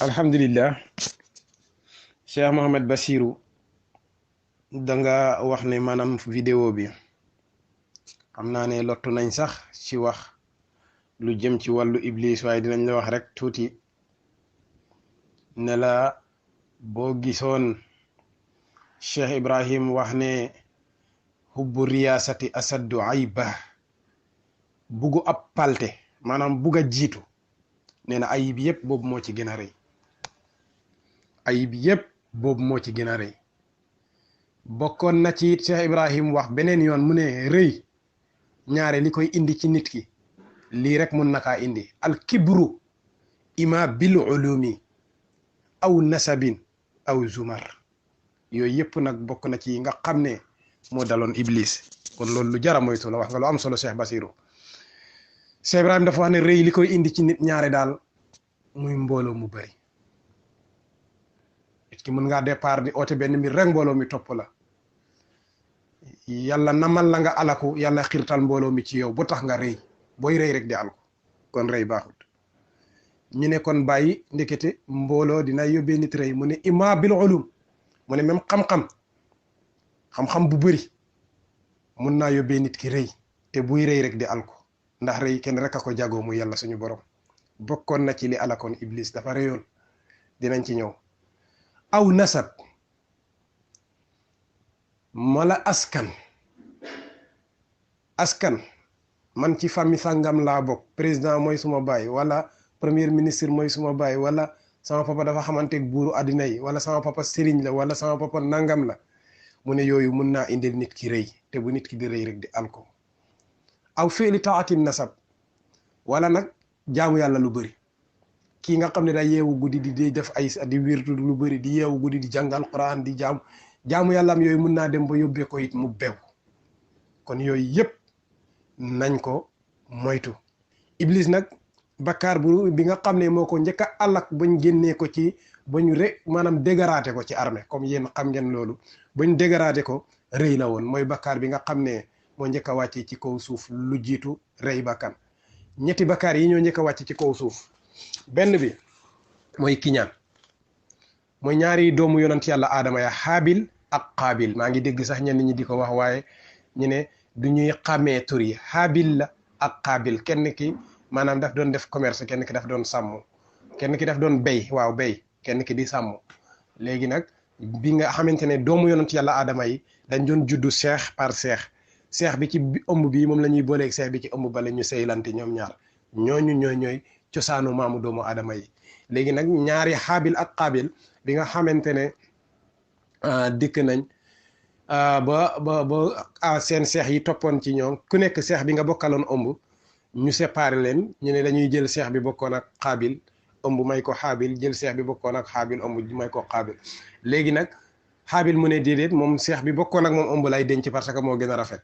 alhamdulillah Cheikh Mohamed Bassirou danga wax ne maanaam vidéo bi xam naa ne lottu nañ sax ci wax lu jëm ci wàllu iblis waaye dinañ la wax rek tuuti ne la boo gisoon Cheikh Ibrahim wax ne hubbu riyaasati asaddu ayba buggu ab palte maanaam bugg a jiitu nee na ayib yëpp boobu moo ci gën a rëy ayib yëpp boobu moo ci gën a rëy bokkoon na ci Cheikh Ibrahim wax beneen yoon mu ne rëy ñaare li koy indi ci nit ki lii rek mun na kaa indi al kibru ima bil ulumi aw nasabin aw zumar yooyu yëpp nag bokk na ci nga xam ne moo daloon iblis kon loolu lu jara moytu la wax nga lu am solo Cheikh Bassirou Cheikh Ibrahim dafa wax ne rëy li koy indi ci nit ñaare daal muy mbooloo mu bari nit ki mën ngaa départ di oote benn mbir rek mbooloo mi topp la yàlla namal la nga alaku yàlla xirtal mbooloo mi ci yow bu tax nga rëy booy rëy rek di alku kon rëy baaxut ñu ne kon bàyyi ndekete mbooloo dina yóbbee nit rëy mu ne ima bil ulum mu ne même xam-xam bu bëri mun naa yóbbee nit ki rëy te buy rëy rek di alku ndax rëy kenn rek a ko jagoo mu yàlla suñu borom bokkoon na ci li alakoon iblis dafa rëyoon dinañ ci ñëw aw nasab mala askan man ci famille sàngam laa bokk président mooy suma baay wala premier ministre mooy suma baay wala sama papa dafa xamante buuru àddina yi wala sama papa sëriñ la wala sama papa nangam la mu ne yooyu mun naa indil nit ki rëy te bu nit ki di rëy rek di alko aw fi'li taatin nasab wala nag jaamu yàlla lu bëri kii nga xam ne day yeewu guddi di def ay di wirdu lu bëri di yeewu guddi di jàngal quran di jaamu yàlla am yooyu mun naa dem ba yóbbee ko it mu bew kon yooyu yëpp nañ ko moytu iblis nag bakkaar bi nga xam ne moo ko njëkk a alak bañ génnee ko ci bañ rek maanaam dégaraate ko ci armée comme yéen xam ngeen loolu bañ dégaraate ko rëy la woon mooy bakkaar bi nga xam ne moo njëkk a wàcce ci kaw suuf lu jiitu rëy bakkan ñetti bakkaar yi ñoo njëkk a wàcc ci kaw suuf benn bi mooy kiñaan mooy ñaari doomu yonent yàlla aadama ya xaabil ak xaabil maa ngi dégg sax ñenn ñi di ko wax waaye ñu ne du ñuy xàmmee tur yi xaabil la ak xaabil kenn ki maanaam daf doon def commerce kenn ki daf doon sàmm kenn ki daf doon béy kenn ki di sàmm léegi nag bi nga xamante ne doomu yonent yàlla aadama yi dañ doon juddu seex par seex bi ci ëmb bi moom la ñuy booleeg seex bi ci ëmb bale ñu seylante ñoom ñaar ñooy cosaanu maamu doomu aadama yi léegi nag ñaari xaabil ak xaabil bi nga xamante ne dikk nañ ba seen seex yi toppoon ci ñoom ku nekk seex bi nga bokkaloon ëmb ñu séparé leen ñu ne dañuy jël seex bi bokkoon ak xaabil ëmb may ko xaabil jël seex bi bokkoon ak xaabil ëmb may ko xaabil léegi nag xaabil mu ne déedéet moom seex bi bokkoon ak moom ëmb lay denc parce que moo gën a rafet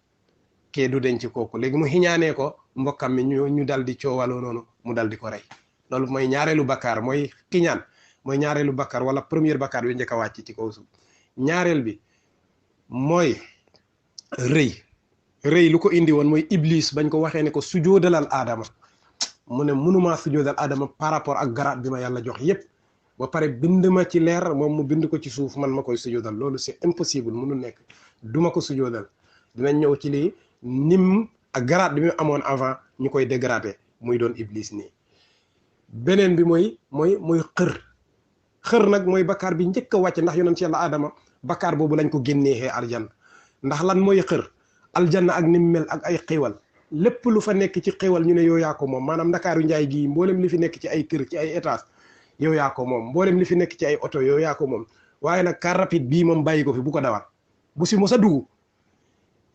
kee du denc kooku léegi mu xiñaanee ko mbokkam mi ñu dal di coowaloo noonu mu dal di ko rey loolu mooy ñaareelu bakkaar mooy xiñaan mooy ñaareelu bakkaar wala première bakkaar bi njëkk a wàcc ci kaw suuf ñaareel bi mooy rëy lu ko indi woon mooy iblis bañ ko waxee ne ko sujoodalal aadama mu ne mënumaa sujoodal aadama par rapport ak garaat bi ma yàlla jox yépp ba pare bind ma ci leer moom mu bind ko ci suuf man ma koy sujoodal loolu c'est impossible mënu nekk duma ko sujoodal dinañ ñëw ci lii nim ak garaat bi mu amoon avant ñu koy dégradé muy doon iblis nii beneen bi mooy xër nag mooy bakkaar bi njëkk a wàcc ndax yonent yàlla aadama bakkaar boobu lañ ko génneexee aljanna ndax lan mooy xër aljanna ak nim mel ak ay xéwal lépp lu fa nekk ci xéwal ñu ne yow yaa ko moom maanaam ndakaaru njaay gii mboolem li fi nekk ci ay kër ci ay étage yow yaa ko moom mboolem li fi nekk ci ay oto yow yaa ko moom waaye nag car rapide bii moom bàyyi ko fi bu ko dawal bu si mos a dugg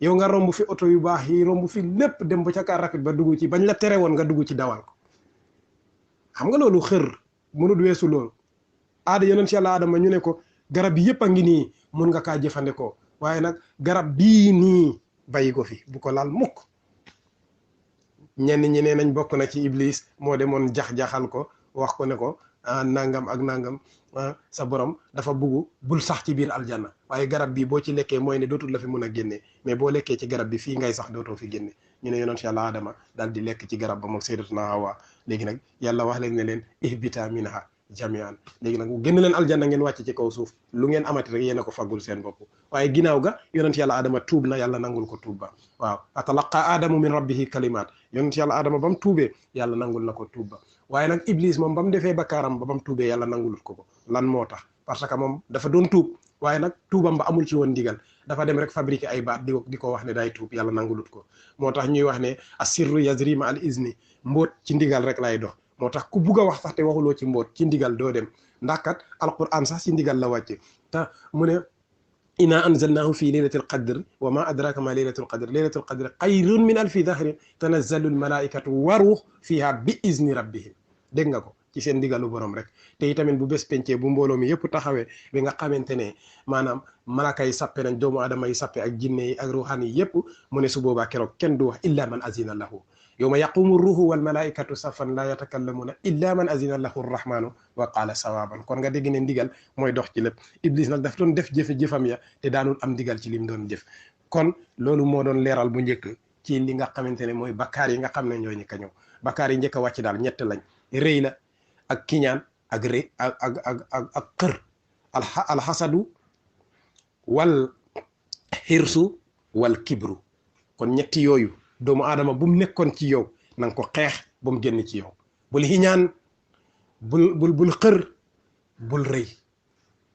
yow nga romb fi oto yu baax yi romb fi lépp dem ba ca car rapide ba dugg ci bañ la tere woon nga dugg ci dawal ko xam nga loolu xër mënut weesu loolu aada yonent yàlla aadama ñu ne ko garab bi yëpp a ngi nii mun nga kaa jëfandikoo waaye nag garab bii nii bàyyi ko fi bu ko laal mukk ñenn ñi ne nañ bokk na ci iblis moo demoon jax-jaxal ko wax ko ne ko nangam ak nangam sa borom dafa buggu bul sax ci biir aljanna waaye garab bi boo ci lekkee mooy ne dootul la fi mun a génne mais boo lekkee ci garab bi fii ngay sax dootoo fi génne ñu ne yonent yàlla Adama daal di lekk ci garab ba moom sayyidatuna Hawa léegi nag yàlla wax leen ne leen ihbita minha jamian léegi nag génn leen aljanna ngeen wàcc ci kaw suuf lu ngeen amati rek yéen a ko faggul seen bopp waaye ginnaaw ga yonent yàlla adama tuub na yàlla nangul ko tuub ba waaw atalaqa adamu min rabbihi kalimat yonent yàlla adama ba mu tuubee yàlla nangul na ko tuub ba waaye nag iblis moom ba mu defee bakkaaram ba mu tuubee yàlla nangulut ko lan moo tax parce que moom dafa doon tuub waaye nag tuubam ba amul ci woon ndigal dafa dem rek fabriquer ay baat di ko wax ne day tuub yàlla nangulut ko moo tax ñuy wax ne asirru yazri ma al izni mbóot ci ndigal rek lay dox moo tax ku bugg a wax sax te waxuloo ci mbóot ci ndigal doo dem ndax kat alquran sax ci ndigal la wàcce te mu ne inna anzalnahu fi laylatil qadr wa ma adraka ma laylatul qadr xayrun min alfi dahrin tanazzalu almalaikatu wa ruh fiha bi izni rabbihim dégg nga ko ci seen ndigalu borom rek te itamit bu bés pencee bu mbooloo mi yëpp taxawee bi nga xamante ne maanaam malaka yi sappe nañ doomu adama yi sappe ak jinne yi ak ruuxaan yi yëpp mu ne su boobaa keroog kenn du wax illa man azina lahu yawma yaqumu ruhu wal malaikatu safan la yatakallamuna illa man azina lahu arrahmanu wa qala sawaban kon nga dégg ne ndigal mooy dox ci lépp iblis nag daf doon def jëfe-jëfam ya te daanul am ndigal ci lim doon jëf kon loolu moo doon leeral bu njëkk ci li nga xamante ne mooy bakkaar yi nga xam ne ñooy ñi ka ñëw bakkaar yi njëkk a wàcc daal ñett lañ rëy la ak kiñaan ak rëy ak xër alxasadu wal xirsu wal kibru kon ñetti yooyu doomu aadama bu mu nekkoon ci yow na nga ko xeex ba mu génn ci yow bul xiñaan bul xër bul rëy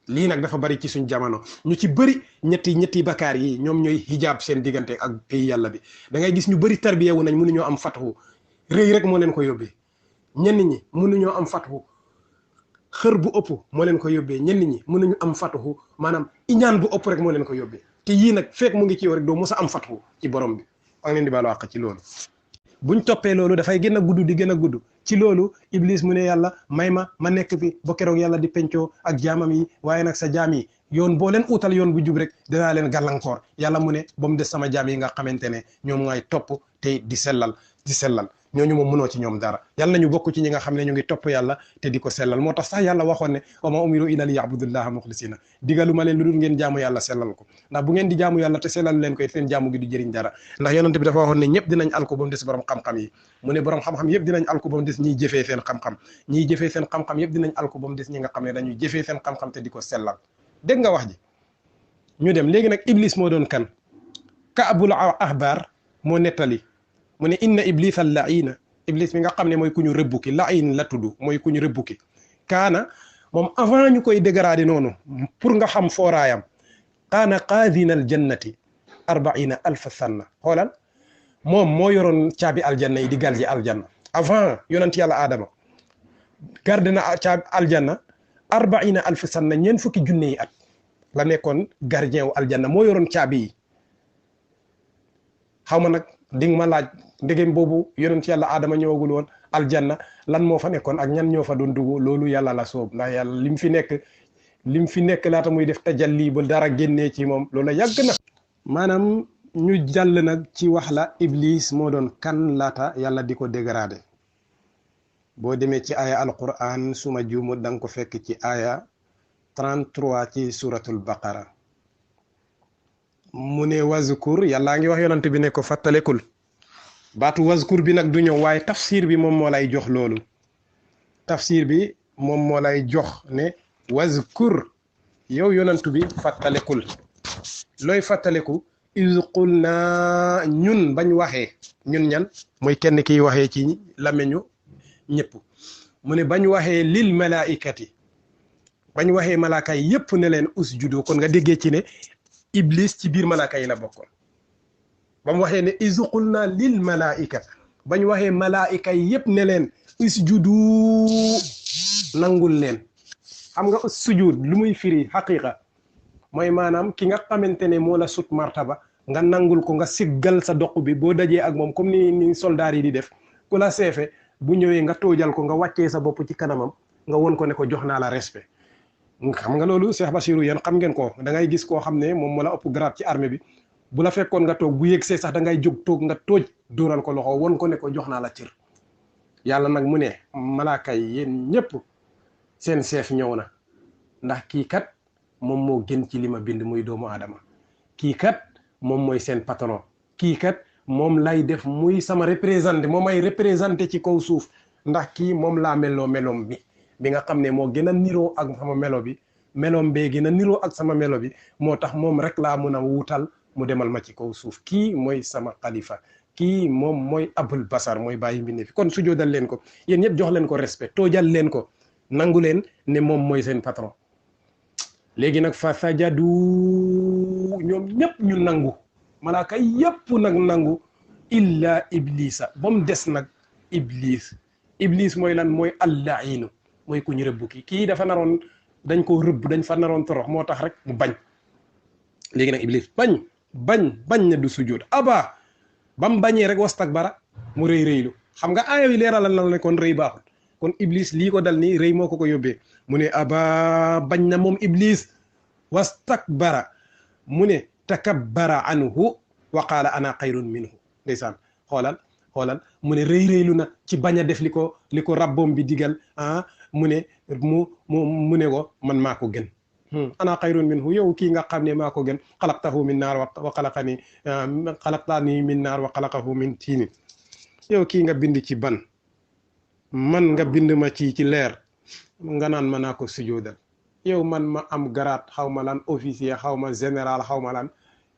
lii nag dafa bari ci suñ jamono ñu ci bëri ñetti bakkaar yi ñoom ñooy hijaab seen diggante ak pays yàlla bi da ngay gis ñu bëri tarbiyewu nañ mënuñoo am fatxu rëy rek moo leen ko yóbbee ñenn ñi mënuñoo am fatxu xër bu ëpp moo leen ko yóbbee ñenn ñi mënuñu am fatxu maanaam iñaan bu ëpp rek moo leen ko yóbbee te yii nag fekk mu ngi ci yow rek doo mos a am fatxu ci borom bi maa ngi leen di baalu àq ci loolu buñ toppee loolu dafay gën a gudd di gën a gudd ci loolu iblis mu ne yàlla may ma nekk fi ba keroog yàlla di pencoo ak jaamam yi waaye nag sa jaam yi yoon boo leen utal yoon bu jub rek dinaa leen gàllankoor yàlla mu ne ba mu des sama jaam yi nga xamante ne ñoom ngay topp te di sellal ñooñu moom mënoo ci ñoom dara yàlla nañu bokk ci ñi nga xam ne ñu ngi topp yàlla te di ko sellal moo tax sax yàlla waxoon ne wa ma umiru illa li ya'budullaha mukhlisina digalu ma leen lu dul ngeen jaamu yàlla sellal ko ndax bu ngeen di jaamu yàlla te sellal leen ko it seen jaamu gi du jëriñ dara ndax yonent bi dafa waxoon ne ñëpp dinañ alko ba mu des borom xam-xam yi mu ne borom xam-xam yëpp dinañ alko ba mu des ñiy jëfee seen xam-xam ñiy jëfee seen xam-xam yëpp dinañ alko ba mu des ñi nga xam ne dañuy jëfee seen xam-xam te di ko sellal dégg nga wax ji ñu dem léegi nag iblis moo doon kan Kaabul Ahbar moo nettali mu ne inna iblisa laina iblis mi nga xam ne mooy ku ñu rëbbuki lain la tudd mooy ku ñu rëbbuki kaana moom avant ñu koy dégradé noonu pour nga xam fooraayam kaana qaadina al jannati 40,000 sanna xoolal moom moo yoroon caabi aljanna yi di galji aljanna avant yonent yàlla Adama garde na caabi aljanna 40,000 sanna ñeent fukki junne yi at la nekkoon gardien wu aljanna moo yoroon caabi yi xaw ma nag di nga ma laaj ndegem boobu yonent yàlla Adama ñëwagul woon aljanna lan moo fa nekkoon ak ñan ñoo fa doon dugg loolu yàlla la soob ndax yàlla lim fi nekk laata muy def tajalli ba dara génnee ci moom loolu yàgg na. maanaam ñu jàll nag ci wax la iblis moo doon kan laata yàlla di ko dégradé boo demee ci aya alquran suma juumut da nga ko fekk ci aya 33 ci suratul baqara mu ne wazkur yàllaa ngi wax yonent bi ne ko fàttalekul baatu wazkur bi nag du ñëw waaye tafsir bi moom moo lay jox loolu tafsir bi moom moo lay jox ne wazkur yow yonent bi fàttalekul looy fàttaleku iz qulna ñun bañ waxee ñun ñan mooy kenn kiy waxee ci lameñu ñëpp mu ne bañ waxee lil malaikati bañ waxee malaaka yi yëpp ne leen usjudu kon nga déggee ci ne iblis ci biir malaaka yi la bokkoon ba mu waxee ne iz qulna lil malaika bañ waxee malaika yi yëpp ne leen usjudu nangul leen xam nga sujud lu muy firi xaqiqa mooy maanaam ki nga xamante ne moo la sut martaba nga nangul ko nga siggal sa doq bi boo dajee ak moom comme ni soldaar yi di def ku la seefe bu ñëwee nga toojal ko nga wàccee sa bopp ci kanamam nga won ko ne ko jox naa la respect xam nga loolu Cheikh Bassirou yéen xam ngeen ko da ngay gis koo xam ne moom moo la ëpp grade ci armée bi bu la fekkoon nga toog bu yëgsee sax da ngay jóg toog nga tooj dóoral ko loxo won ko ne ko jox naa la cër yàlla nag mu ne malaaka yi yéen ñëpp seen chef ñëw na ndax kii kat moom moo gën ci li ma bind muy doomu aadama kii kat moom mooy seen patron kii kat moom lay def muy sama représenté moom ay représenté ci kaw suuf ndax kii moom laa meloo meloom bi bi nga xam ne moo gën a niroo ak sama melo bi meloom bee gën a niroo ak sama melo bi moo tax moom rek laa mun a wuutal mu demal ma ci kaw suuf kii mooy sama xalifa kii moom mooy abul basar mooy bàyyi mbinde fi kon sujoodal leen ko yéen ñëpp jox leen ko respect toojal leen ko nangu leen ne moom mooy seen patron léegi nag fa sajadu ñoom ñëpp ñu nangu malaaka yëpp nag nangu illa iblisa ba mu des nag iblis mooy lan mooy allainu mooy ku ñu rëbb kii dafa naroon dañ koo rëbb dañ fa naroon torox moo tax rek mu bañ léegi nag iblis bañ na du sujjóot aba ba mu bañee rek wastakbara mu rëy xam nga aaya wi leeralal na ne kon rëy baaxul kon iblis lii ko dal nii rëy moo ko yóbbee mu ne aba bañ na moom iblis wastakbara mu ne takabbara anhu wa qaala ana xayrun minhu ndeysaan xoolal mu ne rëylu na ci bañ a def li ko rabboom bi digal mu ne mu ne ko man maa ko gën ana xayrun minhu yow kii nga xam ne maa ko gën xalaqtahu min naar wa xalaqtani min naar wa xalaqahu min tiinin yow kii nga bind ci ban man nga bind ma ci leer nga naan ma naa ko sujoodal yow man ma am garaat xaw ma lan officier xaw ma général xaw ma lan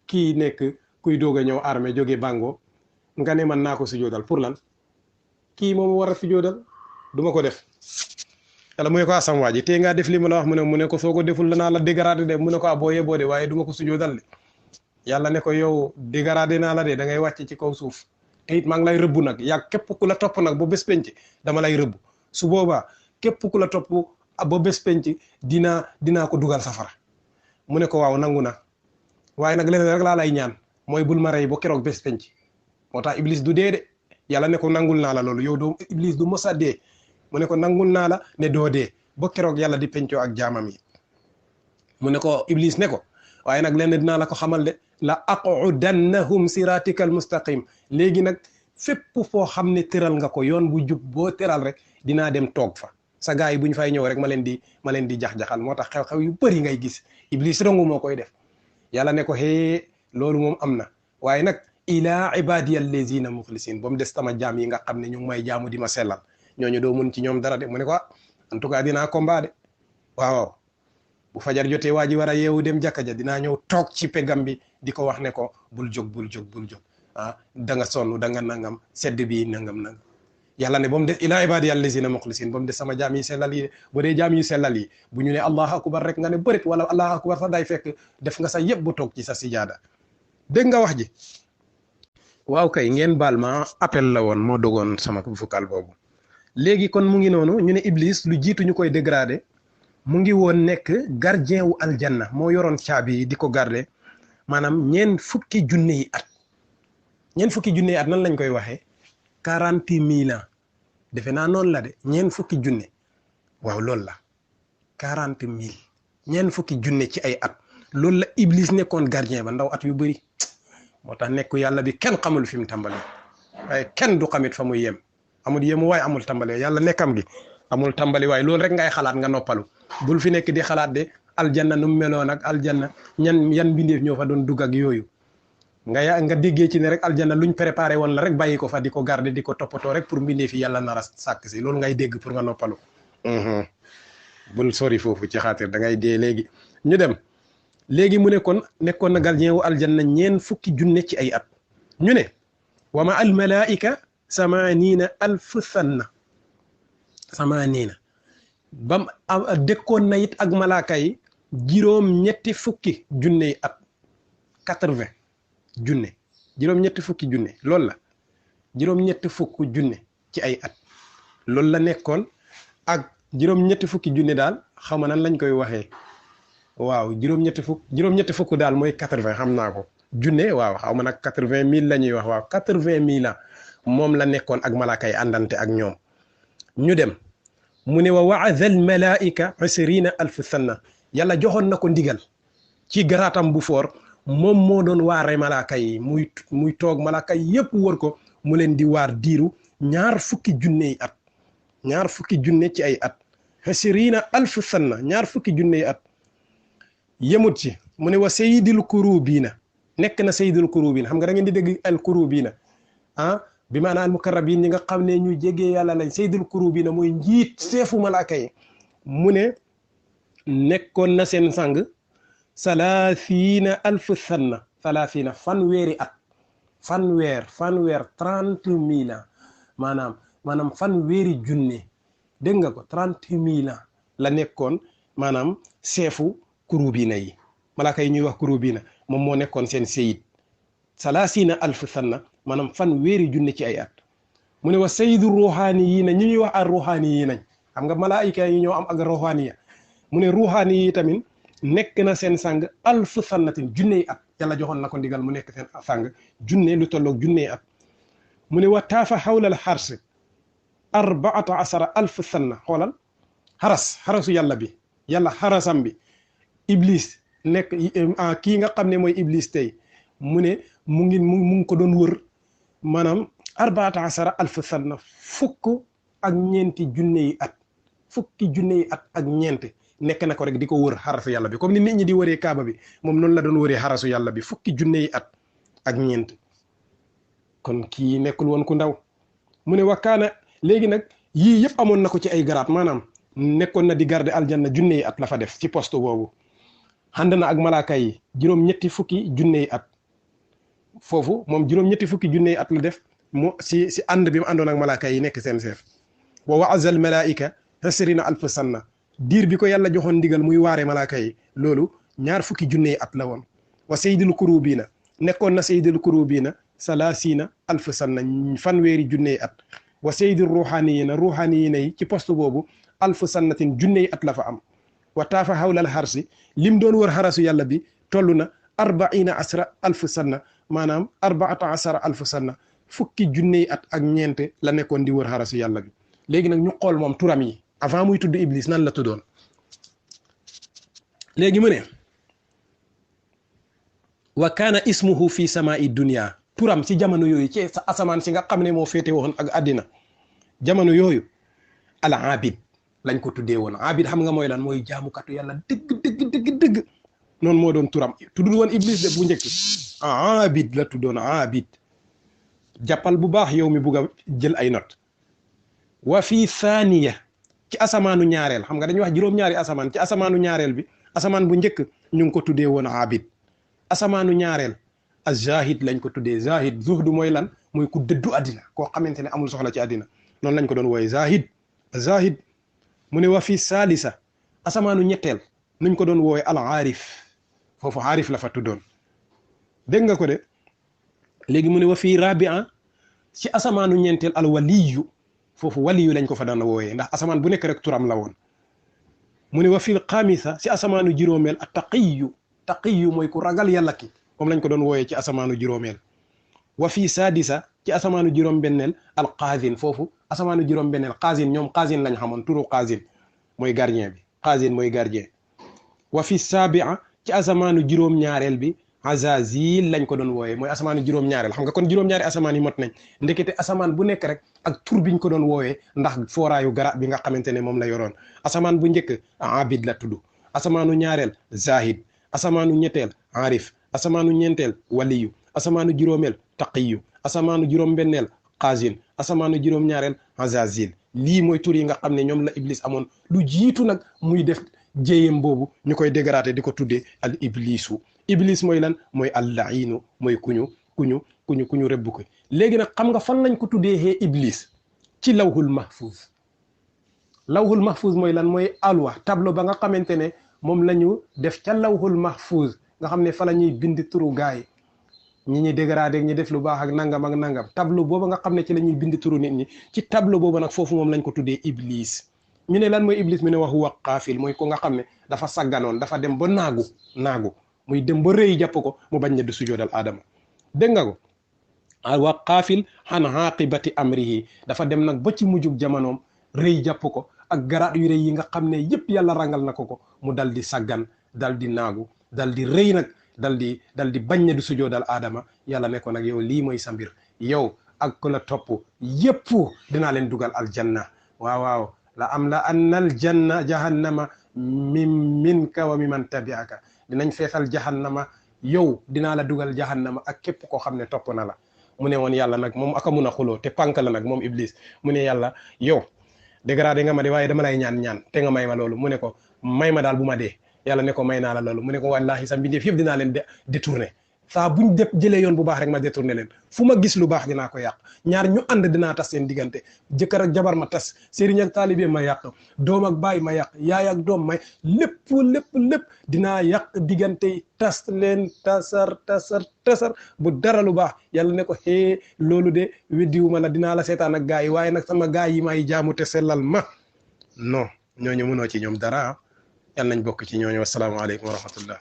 kii nekk kuy doog a ñëw armée jóge bango nga ne man naa ko sujoodal pour lan kii moom war a sujoodal duma ko def yàlla mu ne ko asam waa ji te ngaa def li ma la wax mu ne ko soo ko deful danaa la dégradé de mu ne ko boo yeboo de waaye duma ko sujoodal de yàlla ne ko yow dégradé naa la de da ngay wàcc ci kaw suuf te it maa ngi lay rëbb nag yàgg képp ku la topp nag ba bés penc dama lay rëbb su boobaa képp ku la topp ba bés penc dinaa ko dugal safara mu ne ko waaw nangu na waaye nag leneen rek laa lay ñaan mooy bul ma rey ba keroog bés penc moo tax iblis du dee de yàlla ne ko nangul naa la loolu yow doo iblis du mos a dee mu ne ko nangul naa la ne doo dee ba keroog yàlla di pencoo ak jaamam yi mu ne ko iblis ne ko waaye nag lenn dinaa la ko xamal de la aqudannahum siratikal mustaqim léegi nag fépp foo xam ne tëral nga ko yoon bu jub boo tëral rek dinaa dem toog fa sa gars yi bu ñu fay ñëw rek ma leen di jax-jaxal moo tax xew-xew yu bëri ngay gis iblis rongu moo koy def yàlla ne ko hee loolu moom am na waaye nag ila ibadiya allazina muxlisin ba mu des tama jaam yi nga xam ne ñu ngi may jaamu di ma sellal ñooñu doo mun ci ñoom dara de mu ne ko en tout cas dinaa combat de waaw bu fajar jotee waa ji war a yeewu dem jàkka ja dinaa ñëw toog ci pegam bi di ko wax ne ko bul jóg da nga sonn da nga nangam sedd bi nangam yàlla ne ba mu des ila ibadiya allazina muxlisin ba mu des sama jaam yi sellal yi bu dee jaam yu sellal yi bu ñu ne allahu akbar rek nga ne bërit wala allahu akbar sax day fekk def nga sa yëpp bu toog ci sa sijaada dégg nga wax ji waaw kay ngeen baal ma appel la woon moo dogoon sama vocal boobu léegi kon mu ngi noonu ñu ne iblis lu jiitu ñu koy dégradé mu ngi woon nekk gardien wu aljanna moo yoroon caabi yi di ko garder maanaam ñeen fukki junne yi at nan lañ koy waxee 40 000 ans defe naa noonu la de ñeen fukki junne waaw loolu la 40 000 ñeen fukki junne ci ay at loolu la iblis nekkoon gardien ba ndaw at yu bëri moo tax nekku yàlla bi kenn xamul fi mu tàmbale waaye kenn du xamit fa muy yem amul yemu waaye amul tàmbale yàlla nekkam gi amul tàmbali waaye loolu rek ngay xalaat nga noppalu bul fi nekk di xalaat de aljanna nu mu meloon ak aljanna yan mbindeef ñoo fa doon dugg ak yooyu nga déggee ci ne rek aljanna luñ préparé woon la rek bàyyi ko fa di ko garder di ko toppatoo rek pour mbindeef yi yàlla nar a sàkk si loolu ngay dégg pour nga noppalu bul sori foofu ci xaatir da ngay dee léegi ñu dem léegi mu nekkoon na gardien wu aljanna ñeen fukki junne ci ay at ñu ne wa ma al malaika 80,000 sanna 80 bam dëkkoon na it ak malaaka yi juróom-ñetti fukki junne yi at 80 junne juróom-ñetti fukki junne loolu la juróom-ñetti fukki junne ci ay at loolu la nekkoon ak juróom-ñetti fukki junne daal xaw ma nan lañ koy waxee waaw juróom-ñetti fukk daal mooy 80 xam naa ko junne waaw xaw ma nag 80,000 la ñuy wax waaw 80,000 ans moom la nekkoon ak malaaka yi àndante ak ñoom ñu dem mu ne wa wa'adha al malaika 20,000 sanna yàlla joxoon na ko ndigal ci garaatam bu foor moom moo doon waare malaaka yi muy toog malaaka yi yëpp wër ko mu leen di waar diiru 20 junne yi at 20 junne ci ay at 20,000 sanna 20 junne yi at yemut ci mu ne wa sayyidul kurubiina nekk na sayyidul kurubiina xam nga da ngeen di dégg al kurubiina bi maanaam al mukarrabiin ñi nga xam ne ñu jege yàlla lañ sayyidul kurubiina mooy njiit seefu malaaka yi mu ne nekkoon na seen sang salaasiina alfu sanna salaasiina fanweeri at fanweer 30 000 ans maanaam fanweeri junne dégg nga ko 30 000 ans la nekkoon maanaam seefu kurubiina yi malaaka yi ñuy wax kurubiina moom moo nekkoon seen seyid salaasiina alfu sanna maanaam fanweeri junne ci ay at mu ne wa sayyidu ruuxaani yi na ñi ñuy wax ak ruuxaani yi nañ xam nga malaayika yi ñoo am ak ruuxaaniya mu ne ruuxaani yi tamit nekk na seen sang alfu sannatin junney at yàlla joxoon na ko ndigal mu nekk seen sang junne lu tolloog junney at mu ne wa taafa xawlal xars 14 sanna xoolal xarasu yàlla bi yàlla xarasam bi iblis nekk kii nga xam ne mooy iblis tey mu ne mu ngi ko doon wër maanaam 14 sanna fukk ak ñeenti junne yi at fukki junne yi at ak ñeent nekk na ko rek di ko wër xarasu yàlla bi comme ni nit ñi di wëree kaaba bi moom noonu la doon wëree xarasu yàlla bi fukki junne yi at ak ñeent kon kii nekkul woon ku ndaw mu ne wakkaana léegi nag yii yëpp amoon na ko ci ay garaat maanaam nekkoon na di garde aljanna junne yi at la fa def ci poste boobu ànd na ak malaaka yi juróom-ñetti fukki junne yi at foofu moom juróom-ñetti fukki junne yi at la def mu si ànd bi mu àndoon ak malaaka yi nekk seen chef wa wa'azal malaa'ika hasrina alf sanna diir bi ko yàlla joxoon ndigal muy waare malaaka yi loolu ñaar fukki junne yi at la woon wa sayyidul kurubiina nekkoon na sayyidul kurubiina salaasiina alf sanna fanweeri junne yi at wa sayyidul ruuxaaniyiina yi ci poste boobu alf sannatin junne yi at la fa am wa taafa hawlal harsi lim doon wër xarasu yàlla bi toll na 14 alf sanna maanaam 14 alf sanna fukki junne yi at ak ñeent la nekkoon di wër xarasu yàlla bi léegi nag ñu xool moom turam yi avant muy tudd iblis nan la tuddoon léegi mu ne wa kaana ismuhu fi samaa'i dunya turam ci jamono yooyu ci sa asamaan si nga xam ne moo féete woon ak àddina jamono yooyu al abid lañ ko tuddee woon abid xam nga mooy lan mooy jaamukatu yàlla dëgg noonu moo doon turam tuddul woon iblis de bu njëkk abid la tuddoon abid jàppal bu baax yow mi bugg a jël ay note wa fi thaniya ci asamaanu ñaareel xam nga dañuy wax juróom-ñaari asamaan ci asamaanu ñaareel bi asamaan bu njëkk ñu ngi ko tuddee woon abid asamaanu ñaareel az-zahid lañ ko tuddee zahid zuhdu mooy lan mooy ku dëddu àddina koo xamante ne amul soxla ci àddina noonu lañ ko doon wooye zahid mu ne wa fi salisa asamaanu ñetteel nuñ ko doon wooye al aarif foofu aarif la fa tuddoon dégg nga ko de léegi mu ne wa fi rabia ci asamaanu ñeenteel al waliyu foofu waliyu lañ ko fa daan wooyee ndax asamaan bu nekk rek turam la woon mu ne wa fil xamisa ci asamaanu juróomeel at taqiyu mooy ku ragal yàlla ki moom lañ ko doon wooyee ci asamaanu juróomeel wa fi sadisa ci asamaanu juróom benneel al qaazin foofu asamaanu juróom benneel qaazin ñoom qaazin lañ xamoon turu qaazin mooy gardien bi qaazin mooy gardien wa fi sabia ci asamaanu juróom ñaareel bi azazil lañ ko doon wooyee mooy asamaanu juróom ñaareel xam nga kon juróom-ñaari asamaan yi mot nañ ndekete asamaan bu nekk rek ak tur biñ ko doon woowee ndax fooraayu gara bi nga xamante ne moom la yoroon asamaan bu njëkk abid la tudd asamaanu ñaareel zahid asamaanu ñetteel arif asamaanu ñeenteel waliyu asamaanu juróomeel taqiyu asamaanu juróom benneel qaazin asamaanu juróom ñaareel azazil lii mooy tur yi nga xam ne ñoom la iblis amoon lu jiitu nag muy def jéyem boobu ñu koy dégraté di ko tuddee al iblisu iblis mooy lan mooy allainu mooy kuñu rëbb ko léegi nag xam nga fan lañ ko tuddee xee iblis ci lawhul mahfuz mooy lan mooy alwa tableau ba nga xamante ne moom la ñu def ca lawhul mahfuz nga xam ne fa la ñuy bind turu gaay ñi ñuy dégradé ñi def lu baax ak nangam tableau booba nga xam ne ci la ñuy bind turu nit ñi ci tableau booba nag foofu moom lañ ko tuddee iblis ñu ne lan mooy iblis mu ne wa huwa qaafil mooy ko nga xam ne dafa sagganoon dafa dem ba naagu muy dem ba rëy jàpp ko mu bañ ne du sujoodal aadama dégg nga ko wa qaafil an aqibati amrihi dafa dem nag ba ci mujjug jamonoom rëy jàpp ko ak garaat yu rëy yi nga xam ne yëpp yàlla rangal na ko mu dal di saggan dal di naagu dal di rëy nag dal di bañ ne du sujoodal aadama yàlla ne ko nag yow lii mooy sa mbir yow ak ku la topp yëpp dinaa leen dugal aljanna waaw la am la annal janna jahannama minka wa mimman tabi'aka dinañ feesal jahannama yow dinaa la dugal jahannama ak képp koo xam ne topp na la mu ne woon yàlla nag moom aka mun a xuloo te pànk la nag moom iblis mu ne yàlla yow dégradé nga ma de waaye dama lay ñaan te nga may ma loolu mu ne ko may ma daal bu ma dee yàlla ne ko may naa la loolu mu ne ko wallaahi sa mbindeef yëpp dinaa leen détourné saa buñ jëlee yoon bu baax rek ma détourné leen fu ma gis lu baax dinaa ko yàq ñaar ñu ànd dinaa tas seen diggante jëkkër ak jabar ma tas sëriñ ak taalibe ma yàq doom ak baay ma yàq yaay ak doom may lépp dinaa yàq diggante yi tas leen tasar bu dara lu baax yàlla ne ko xee loolu de weddiwuma la dinaa la seetaan ak gaa yi waaye nag sama gaa yi may jaamu te sellal ma non ñooñu mënoo ci ñoom dara yàlla nañ bokk ci ñooñu wasalaamaaleykum wa rahmatullah